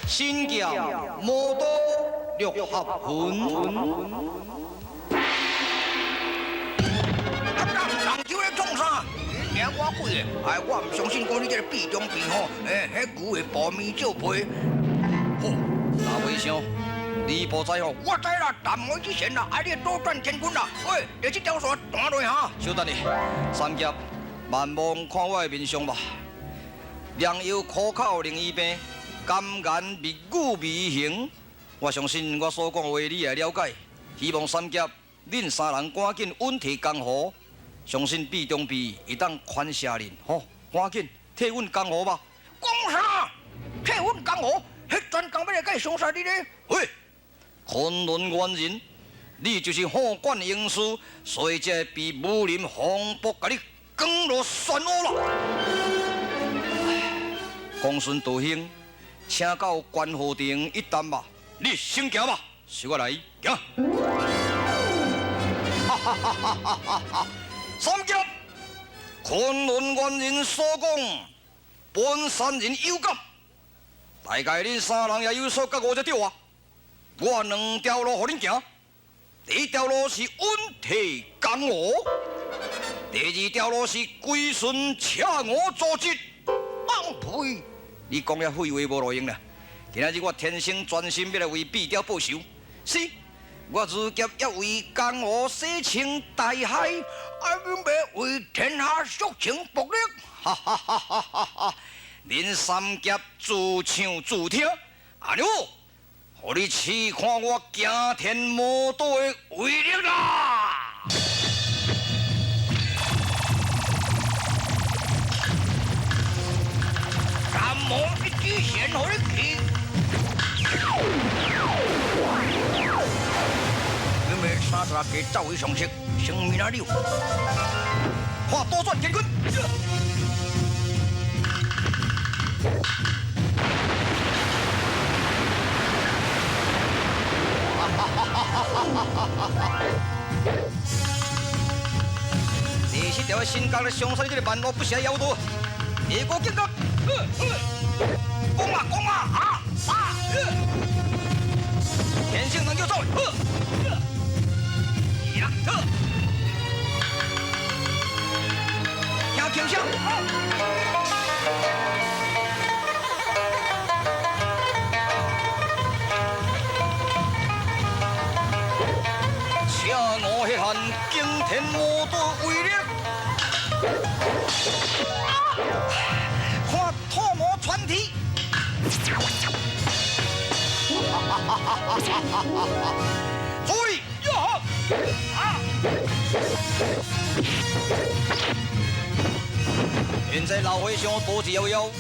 神剑魔刀六合拳。啊，人手咧创啥？赢我几个？哎，我毋相信讲你这个臂中臂吼，哎，彼牛会暴面照皮。好，老和尚，你无知吼？我知啦，淡水之前啦，啊，你倒转乾坤啦。喂，你这条线断落哈。小等下，三侠，万望看我的面相吧。良药苦口灵医病。甘言蜜语微行，我相信我所讲的话你也了解。希望三侠恁三人赶紧稳提江湖，相信毕中臂会当宽赦恁，吼，赶紧替阮江湖吧。讲啥？替阮江湖？彼专工欲来共相杀你咧？喂，昆仑原人，你就是虎冠英师，所以才会被武林风暴共你卷落漩涡啦。公孙道兄。请到关河亭一担吧，你先行吧，随我来行。哈哈哈哈哈哈！三侠，昆仑原人所讲，本山人有感。大概恁三人也有所觉悟才对啊。我两条路予恁行，第一条路是稳提江湖，第二条路是归顺赤吴组织。放屁！你讲遐废话无路用啦！今仔日我天生专心欲来为毕雕报仇，是，我如今要为江湖洗清大海，啊，欲为天下肃清暴力！哈哈哈哈哈哈！恁三侠自唱自听，按呢好，予你试看我惊天魔刀的威力啦！无一支线，予你去。你们三十个走为上色，生命啊溜，看倒转乾坤。第七条的神功咧，伤杀你这个万恶不赦妖道，下股剑功。讲啊讲啊啊啊！天性能够走，呀呵，听轻声。赤吴彼汉惊天魔刀威力。看吐魔传体，注意哟！啊！现在老和尚肚子枵枵，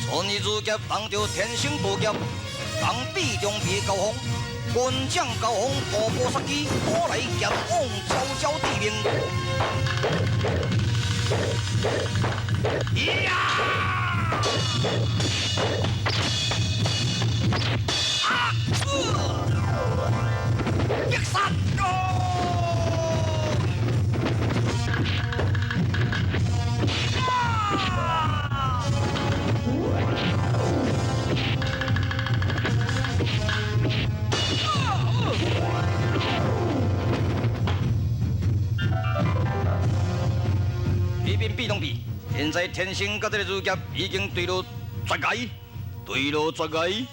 村里如剑当着天生道劫，当臂中臂交锋，军将交锋，步步杀机，赶来剑往悄悄致命。呀！啊！击杀！彼边臂中臂，現在天星佮這個如業已經墜落絕崖，墜落絕崖，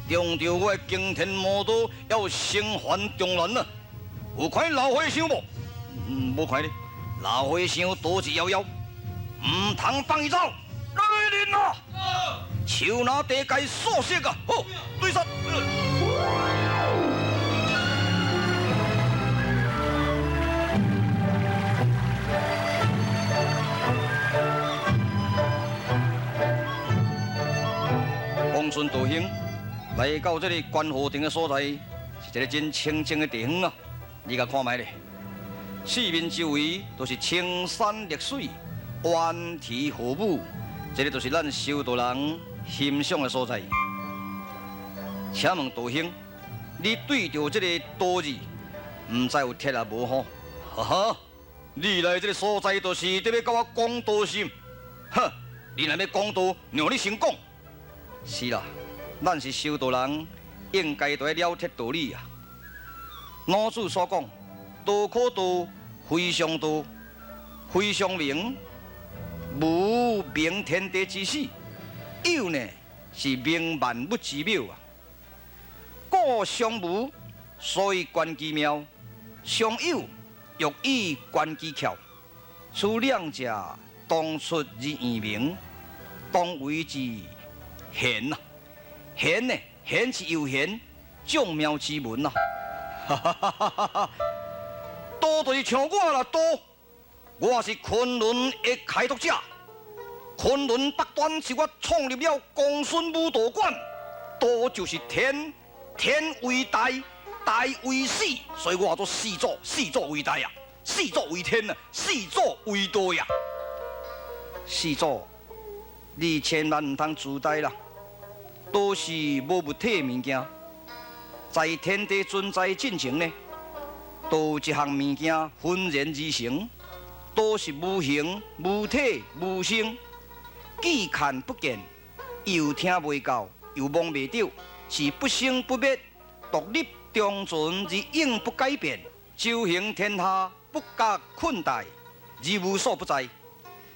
中著我的驚天魔刀，要生還中難啊！有看老和尚無？無看咧，老和尚刀一搖搖，毋通放伊走，來人啊！手拿地界鎖死啊！好，對殺。公孫道兄來到這个觀河亭的所在，是一个真清靜的地方啊！你共看覓咧，四面周圍都是青山綠水、蜿啼河舞，這个就是咱修道人欣賞的所在。請問道兄，你對著這个道字，毋知有鐵啊無吼？哈哈，你來這个所在，就是佇欲佮我講道是毋？哼，你若欲講道，讓你先講。是啦，咱是修道人，應該都愛了徹道理啊。老子所講，道可道，非常道，非常名，無明天地之始，有呢是明萬物之母啊。故常無，所以觀其妙；常有，欲以觀其竅。此兩者，同出而異名，當為之玄啊！玄呢？玄是有玄，眾妙之門啊！哈哈哈哈哈！道就是像我啦，道，我是昆崙的開拓者。昆崙北端是我創立了公孫武道館。道就是天，天為大，大為始，所以我做始祖，始祖為大啊，始祖為天啊，始祖為道呀。始祖，你千萬毋通自大啦！道是無物體的物件，在天地存在進前呢，道一項物件渾然而成，道是無形、無體、無聲，既看不見，又聽袂到，又摸袂著，是不生不滅、獨立長存而永不改變，周行天下，不覺困怠，而無所不在。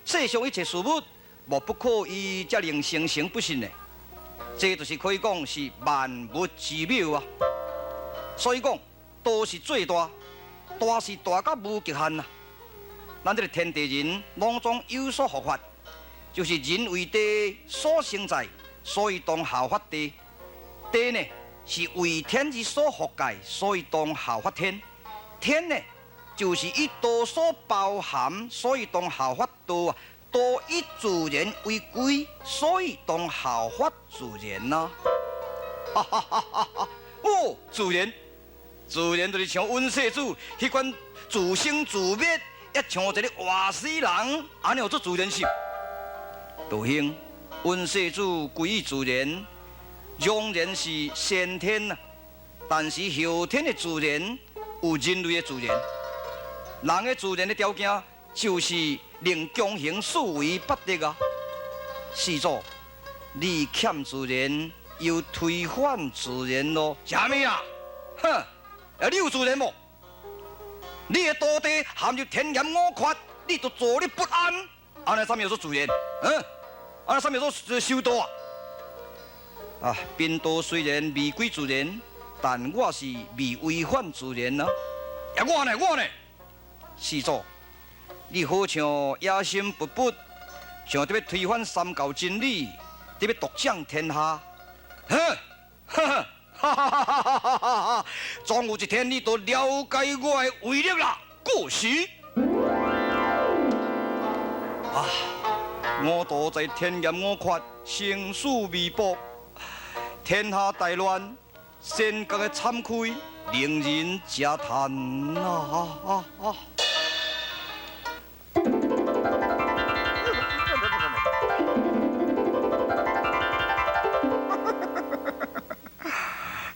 世上一切事物，莫不可以才能生生不息的。這就是可以講是萬物之母啊！所以講，道是最大，大是大到無極限啊！咱這个天地人攏總有所護法，就是人為地所生在，所以當效法地；地呢是為天之所覆蓋，所以當效法天；天呢就是以道所包含，所以當效法道啊。道以自然為歸，所以當效法自然呐。哈哈哈哈哈！哦，自然，自然就是像阮世主彼款自生自滅，也像一个活死人，按呢叫做自然是。道兄，阮世主歸於自然，仍然是先天啊，但是後天的自然有人類的自然，人的自然的條件就是能強行思維不得啊！始祖，你欠自然，又推翻自然咯？啥物啊？哼！啊，你有自然無？你的道地陷入天嚴五缺，你都坐立不安，按呢啥物叫做自然？嗯？按呢啥物叫做修道啊？啊，貧道雖然未歸自然，但我是未違反自然啊！啊，我呢？我呢？始祖。你好像野心勃勃，想著欲推翻三教真理，欲獨掌天下。哼，哈哈哈哈哈哈！總有一天，你都了解我的威力啦！過時啊，我道在天嚴五缺，生死未卜，天下大亂，仙閣的慘虧，令人嗟嘆啊！啊！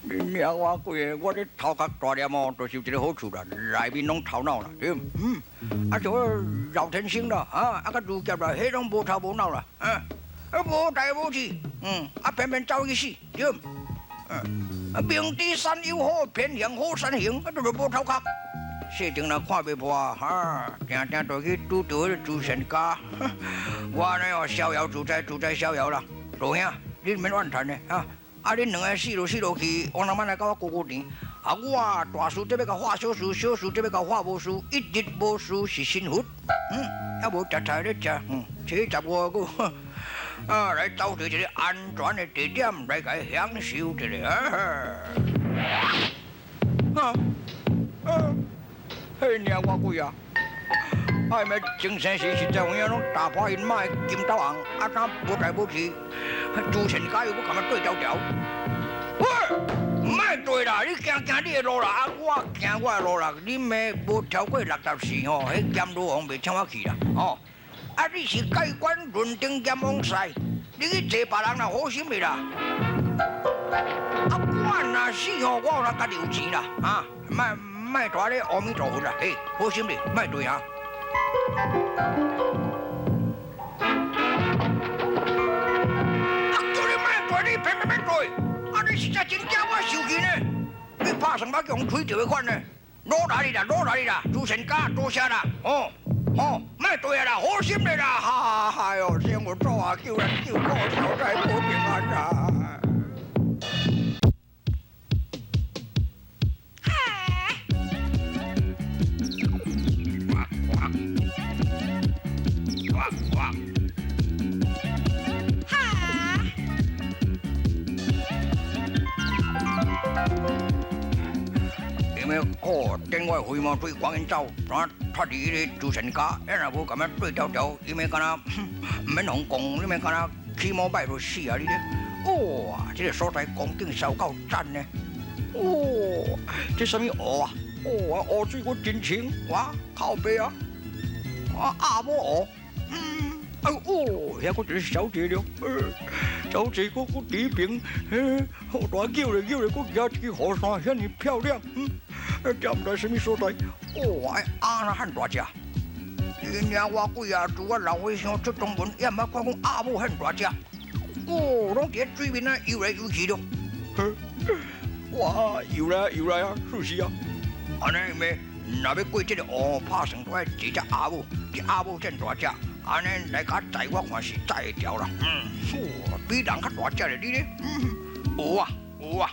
你娘我几个，我这头壳大粒哦，就是有一个好处啦，内面攏头脑啦，對毋？嗯，啊像老天星啦，啊啊佮如劍啦，彼攏無頭無腦啦，啊，啊無代無誌，嗯，啊偏偏走去死，對毋？嗯，啊明知山有虎，偏向虎山行，啊就是無頭殼。细阵若看袂破，哈，定定就去拄著彼个慈善家。我按呢哦，逍遥自在，自在逍遥啦。老兄，你毋免怨叹呢，哈。啊，恁两个死落死落去，王老板来共我孤孤甜。啊，我大事得欲共化小事，小事得欲共化无事，一日无事是神佛。嗯，犹无食菜咧食，嗯，75个，啊，来找一个安全的地点来共伊享受一下。啊，啊，彼领我鬼啊！哎，咪精神时实在有影拢打破𪜶妈的金豆红，啊，敢无代无志，慈善家又欲共我对调调。喂，莫对啦，你行行你的路啦，啊，我行我的路啦。你妈无超过64吼，彼阎罗王袂请我去啦，吼。啊，你是解管认定阎王赛，你去坐别人啦，好心的啦。啊，我若死吼，我有人共留钱啦，啊，莫莫蹛咧阿弥陀佛啦，嘿，好心的，莫对啊。啊！叫你莫对，你偏偏欲对，啊！你实在真惹我生气呢！你拍算欲共人吹著彼款呢？努力啦，努力啦，慈善家多谢啦，哦哦，莫对啊啦，好心的啦，哈哈哟，生活主啊，救咱救苦，消灾保平安啊！因为哦，等我的飞毛腿赶紧走，怎脱离彼个慈善家？咱若无共伊对调调，伊欲敢若毋免予讲，你欲敢若起毛歹就死啊！你咧，哇，这个所在光景烧够赞呢！哦，这啥物湖啊？哦，湖水阁真清，哇，靠北啊！啊，鸭母湖，嗯，哎呦，哦，遐阁一个小姐了，小姐阁阁伫彼边，嘿，大叫咧叫咧，阁举一支雨伞，遐尔漂亮，嗯，这毋知啥物所在，哇，鸭若遐大只，你娘我鬼啊！自我老和尚出东门，也毋捌看讲鸭母遐大只，哦，拢伫咧水面仔游来游去咯，哇，游来游来啊，是是啊，按呢咩？若欲过这个湖，拍算都爱坐只鸭母，这鸭母真大只，按呢来共载我看是载会牢啦。嗯，哇，比人较大只咧，你咧？嗯，有啊，有啊。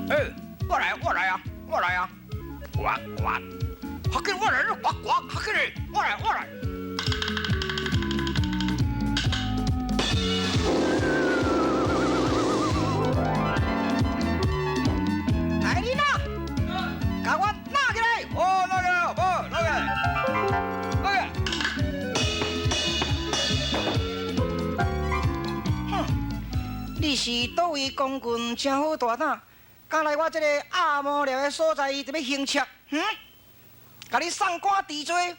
欸，我来，我来啊，我来啊，呱呱，较紧，我来，你呱呱，较紧咧，我来，我来。来，你呐，共我拿起来！哦，拿起来，哦，拿起来，拿起来。哼，你是佗位将军，真好大胆，敢来我这个鸭母寮的所在，伫欲行窃？嗯？共你送官治罪？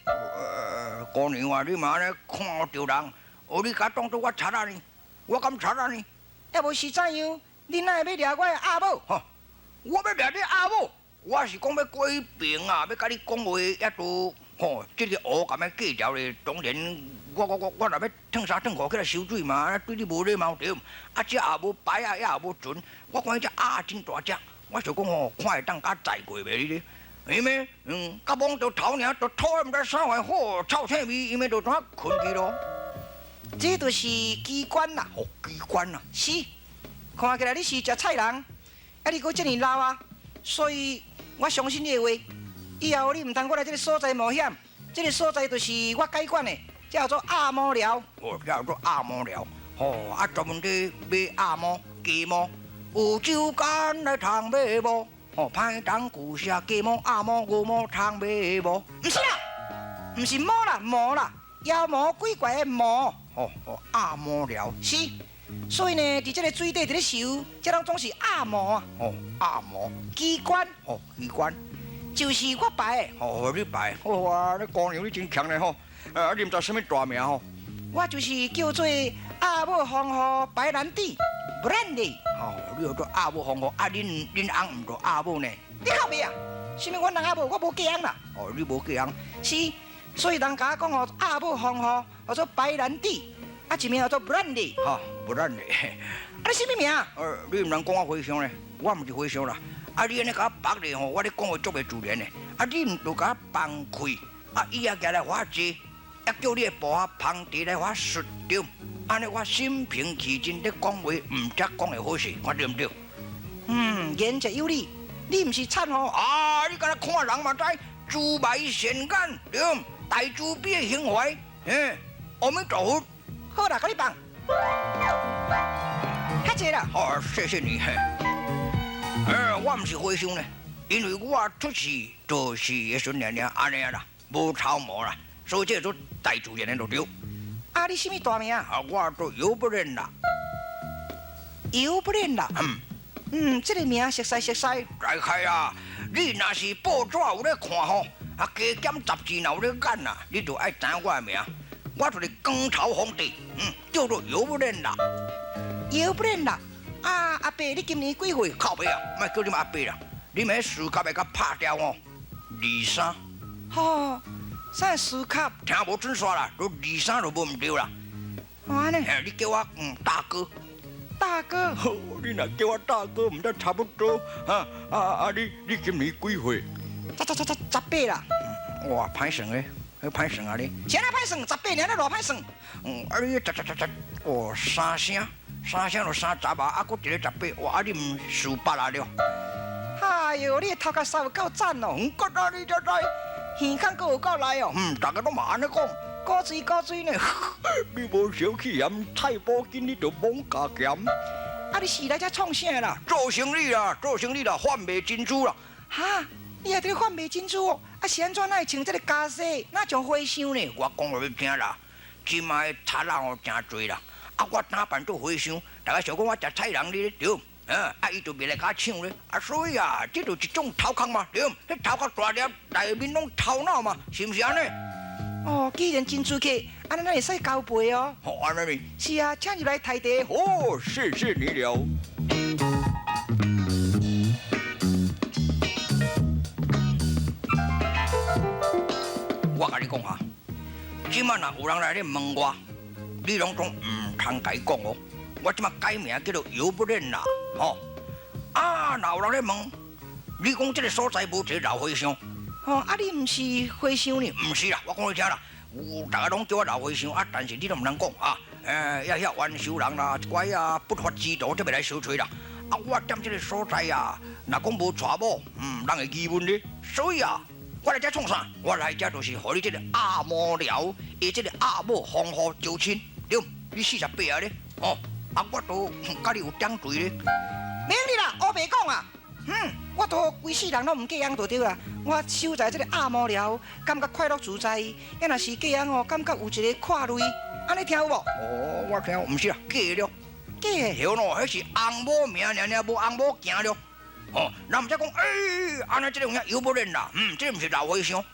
姑娘啊，你嘛按呢看著人，哦，你共当做我贼仔呢？我敢贼仔呢？犹无是怎样？你哪会欲掠我的鸭母？吼，我欲掠你鸭母？我是讲欲过彼边啊，欲共你讲话，犹都吼，这个湖共欲过牢咧。当然，我我我我若欲脱衫脱裤起来泅水嘛，对你无礼貌对毋？啊，这也无牌仔，也无船，我看彼只鸭真大只，我想讲吼，看会当共载过袂？你咧？因为嗯，共摸著头尔，就吐毋知啥货，好臭腥味，伊欲就怎困去咯？这就是机关啦！哦，机关啊！是，看起来你是食菜人，啊，你阁遮尔老啊，所以我相信你的话。以后你毋通阁来这个所在冒险，这个所在就是我解管的，叫做鸭母寮。哦，叫做鸭母寮。哦，啊，专门伫买鸭毛、鸡毛，有手间来通买无？哦，歹当旧社鸡毛、鸭毛、牛毛通买无？毋是啦，毋是毛啦，毛啦，妖魔鬼怪的魔。哦哦，鸭母寮。是，所以呢，伫这个水底伫咧游，这拢总是鸭毛啊。哦，鸭毛。机关。哦，机关。就是我摆的。哦，你摆。好啊，你姑娘你真强咧吼。你毋知啥物大名吼？我就是叫做鸭母风雨白兰地，Brandy。哦，你叫做鸭母风雨，啊，恁恁翁毋做鸭母呢？你靠袂啊？啥物阮翁仔某，我无嫁翁啦。哦，你无嫁翁？是，所以人共我讲吼，鸭母风雨叫做白兰地，啊，一名叫做 Brandy。吼，Brandy。啊，你啥物名？你毋通讲我和尚咧，我毋是和尚啦。啊，你按呢共我绑咧吼，我咧讲话足袂自然的。啊，你毋著共我放開，啊，椅仔舉來予我坐，啊，叫你的部下捧茶來予我啜，對？按呢我心平氣靜咧講話，毋才講會好勢，看對毋對？嗯，言者有理，你毋是賊吼？啊，你敢若看人嘛知，慈眉善眼，對？大慈悲的胸懷，嘿，阿彌陀佛。好啦，共你放，較濟啦。好，謝謝你。嘿，我毋是和尚呢，因為我出世就是彼陣爾爾按呢啦，無頭毛啦，所以這個做大自然的就對。啊，你啥物大名？啊，我做尤不練啦。尤不練啦。嗯。嗯，這個名熟似熟似。來開啊！你若是報紙有咧看吼，啊，加減雜誌若有咧眼啊，你就愛知影我的名。我就是光頭皇帝，叫做尤不練啦。尤不練啦。啊，阿伯，你今年幾歲？靠北啊，莫叫你們阿伯啦，你們彼書卡會共拍掉哦。23。吼，啥書卡？聽無準煞啦，都23就無毋對啦。哦，按呢？嘿，你叫我大哥。大哥。好，你若叫我大哥，毋知差不多。哈啊啊！你今年幾歲？十八啦。哇，歹算的，彼歹算啊你。是按怎歹算？十八爾，哪偌歹算？啊你十十十十，哦，三聲，三聲就30啊，啊，閣一個十八，哇，啊你毋48啊了？哎喲，你的頭殼捎有夠讚哦！毋覺啊，你才知，耳孔閣有夠利哦！逐个攏嘛按呢講，古錐古錐呢？你無小氣嫌菜脯緊，你就罔加鹹。啊，你是來遮創啥啦？做生意啦，做生意啦，販賣珍珠啦。哈？你也佇咧販賣珍珠哦？啊，是按怎？哪會穿這个袈裟？哪像和尚呢？我講予你聽啦，這擺賊仔哦誠濟啦。啊，我打扮做和尚，逐个想講我食菜人咧，對？啊，伊就袂來共我搶咧。啊，所以啊，這就一種頭殼嘛，對？彼頭殼大粒，內面攏頭腦嘛，是毋是按呢？哦，既然珍珠客，按呢咱會使交陪哦。好，按呢呢？是啊，請入來抬茶。好，謝謝你了。我共你講啊，這擺若有人來咧問我，你攏總毋通共伊講哦。我這擺改名叫做尤不練啦，吼。啊，若有人咧問，你講這个所在無一个老和尚。吼，啊，你毋是和尚呢？毋是啦，我講你聽啦，有逐个攏叫我老和尚啊，但是你攏毋通講啊。遐冤仇人啦，一寡啊不法之徒特別來相揣啦。啊，我踮這个所在啊，若講無娶某，人會疑問咧。所以啊，我來遮創啥？我來遮就是予你這个鴨母寮的這个鴨母防護招親，對？你48啊咧，哦，啊，我都佮你有點罪咧。免你啦，烏白講啊。我都規世人攏毋嫁翁就對啦。我守在這个鴨母寮，感覺快樂自在。啊，若是嫁翁哦，感覺有一個闊累。按呢聽有無？哦，我聽毋是啦，假了，假的。對咯，彼是翁某名爾爾，無翁某行了。哦，人毋才講，欸，按呢這個有影尤不練啦，這个毋是老和尚，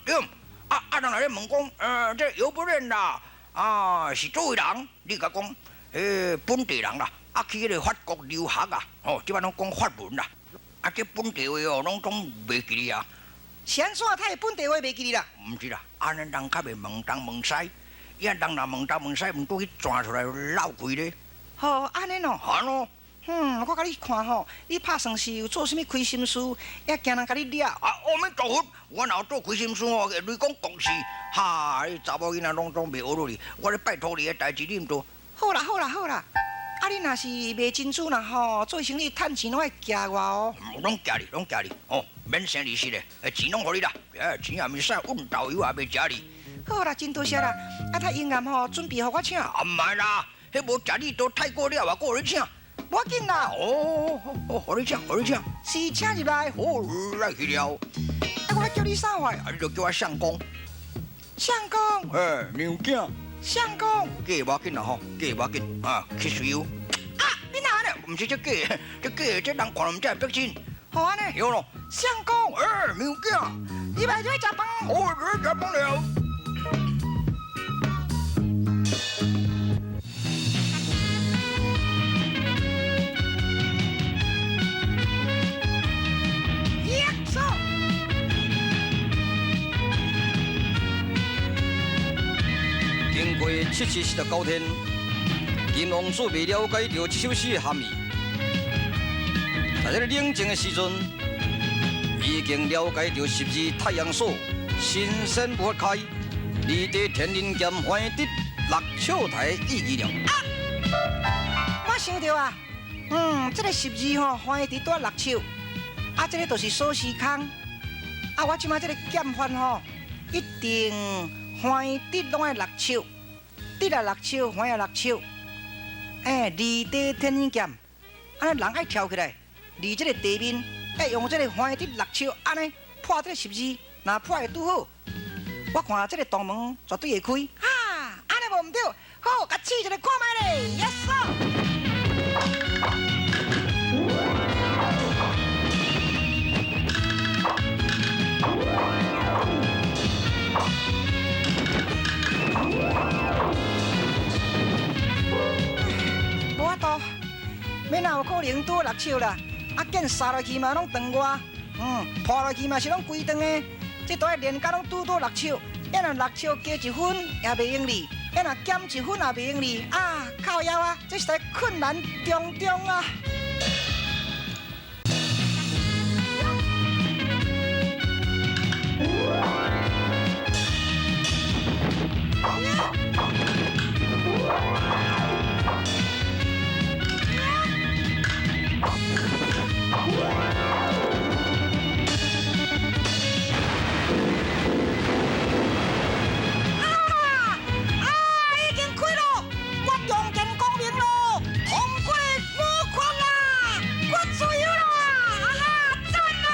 對。啊啊，人來咧問講，這个尤不練啦，啊，是佗位人？你共講，本地人啦，啊，去彼个法國留學啊，吼，這擺攏講法文啦。啊，這本地話哦，攏總袂記哩啊。是按怎？他的本地話袂記哩啦？毋是啦，按呢人較袂問東問西，伊人若問東問西，毋過去轉出來漏開咧。吼，按呢喏。按喏。我共你看吼，你拍算是有做啥物虧心事，也驚人共你掠。啊，阿彌陀佛，我若有做虧心事哦，雷公國事，哈，你查某囡仔攏總袂學落去，我咧拜託你的代誌，你毋做。好啦，好啦，好啦。啊，你若是賣珍珠啦吼，做生意趁錢攏愛寄我哦。攏寄你，攏寄你，哦，免生利息的，錢攏予你啦，錢也袂使運豆油也袂食你。好啦，真多謝啦。啊，太應驗吼，準備予我請。啊，毋係啦，彼無食你都太過了啊，閣予你請。無要緊啦。哦，好，予你請，予你請。是請入來。好，來去了。啊，我叫你啥話？啊，你就叫我相公。相公。嘿，娘囝。相公。假無要緊啦吼，假無要緊啊，去水油。啊，你哪按呢？毋是這假的，這假的，這人看了毋才會逼真。好按呢？對咯。相公。欸，娘囝。入來入來食飯。好，入來食飯了。經過749天，金王子未了解著這首詩的含義。在這个冷靜的時陣，伊已經了解著十字太陽鎖，神仙無法開，離地天人劍還得六尺台意義了。啊！我想著啊，這个十字吼，翻佇拄六尺，啊，這个就是鎖匙孔。啊，我這擺這个劍法吼，一定翻佇攏愛六尺，佇啊六尺，翻啊六尺。欸，離地天人劍，按呢人愛跳起來，離這个地面，愛用這个翻佇六尺，按呢破這个十字，若破會拄好，我看這个大門絕對會開。哈，按呢無毋對，好，共試一下看覓咧，Yes sir。無法度，欲哪有可能拄六尺啦？啊，劍殺落去嘛，攏斷外，破落去嘛是攏規斷的。這都愛練甲攏拄拄六尺，抑若六尺加一分也袂用哩，抑若減一分也袂用哩。啊，靠腰啊，這實在困難重重啊！啊！已經開咯！我重見光明咯，通過五關啦，我自由啦！啊哈，讚啦！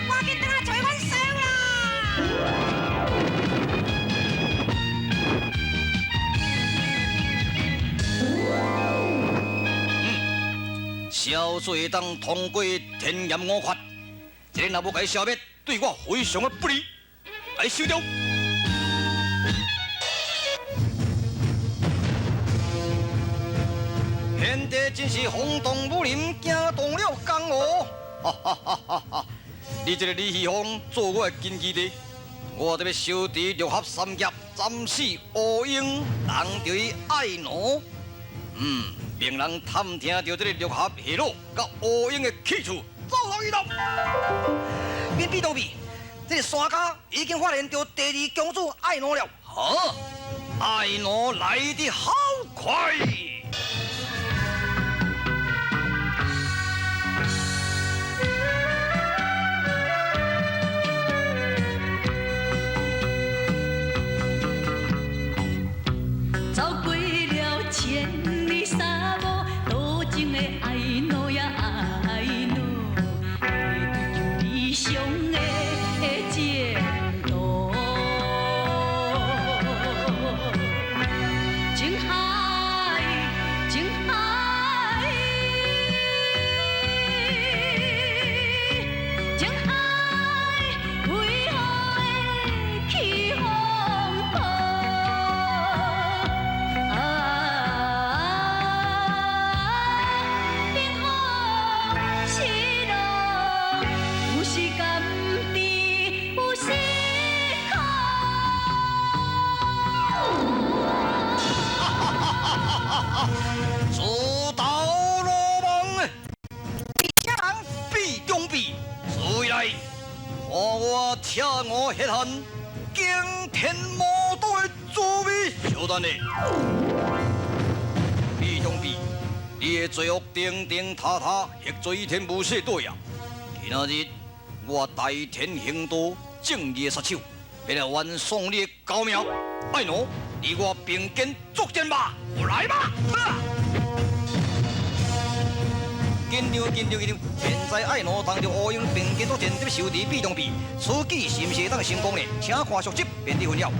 趕緊轉來找阮師啦！小水當通過天炎五訣，這个若無共伊消滅，對我非常的不利，來收掉。現在真是轟動武林，驚動了江湖。哈哈哈哈哈！你這个李希峰做我的根基地，我得欲收治六合三俠，斬死烏鷹，人著伊愛奴。命人探聽著這个六合下落，佮烏鷹的去處，走落去咯。免比都比，這个山跤已經發現著第二公主愛奴了。好，愛奴來得好快。走過了千里沙漠，多情的愛奴呀愛奴，為追求理想的前途。情海，情海，情海，為何會起風波？啊，冰河失落，有時甘甜，有時苦。自投羅網，啥人？比中比，水來，看我赤我血汗，驚天魔道的滋味。小等下，比中比，你的罪惡定定塌塌，黑罪天無赦對啊！今仔日我代天行道，正義的殺手，欲來完送你的高明。愛奴，你我並肩作戰吧！我來吧！緊張緊張緊張！現在愛奴當著烏鷹並肩作戰，欲收治比中比，此舉是毋是會當成功呢？請看續集，便佇分曉。